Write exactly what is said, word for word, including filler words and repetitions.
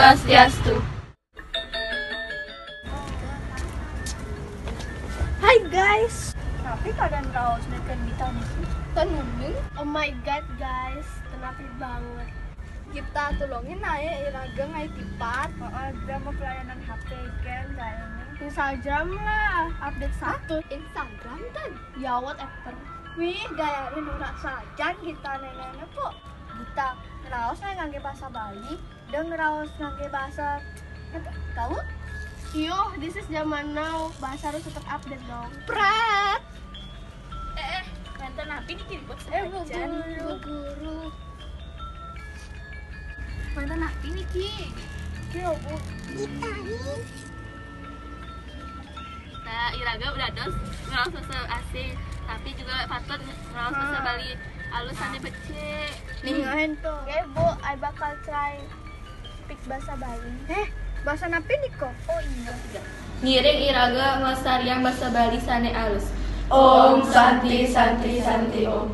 Swastiastu. Hi guys. Tapi keadaan raos nekan kita nih. Kan mending. Oh my god guys, kenapa banget? Kita tulungin aja Iraga ngai tipat. Heeh, dia mau pelayanan H P kan kayaknya. Instagram lah, update status. Instagram kan? Ya whatever. Wih, gaya rindu sajan kita nenek po. Kita ngeraos nih ngangge bahasa Bali, dan ngeraos ngangge bahasa apa? Tahu? Yo, this is zaman now. Bahasa harus tetap update dong. Pret. Eh, eh, mantan napi nih kini buat Eh, bu sajan. Guru, bu guru. Mantan napi nih ki. Kyo, bu. Nah, Iraga udah dos ngeraos bahasa asing, tapi juga patut ngeraos bahasa Bali alus ane becik. Nih, ngahen tuh. Oke, bu, I bakal try speak bahasa Bali. Eh, bahasa napi nih kok? Oh iya. Ngiring Iraga ngelestariang bahasa Bali sane alus. Om Santi Santi Santi Om.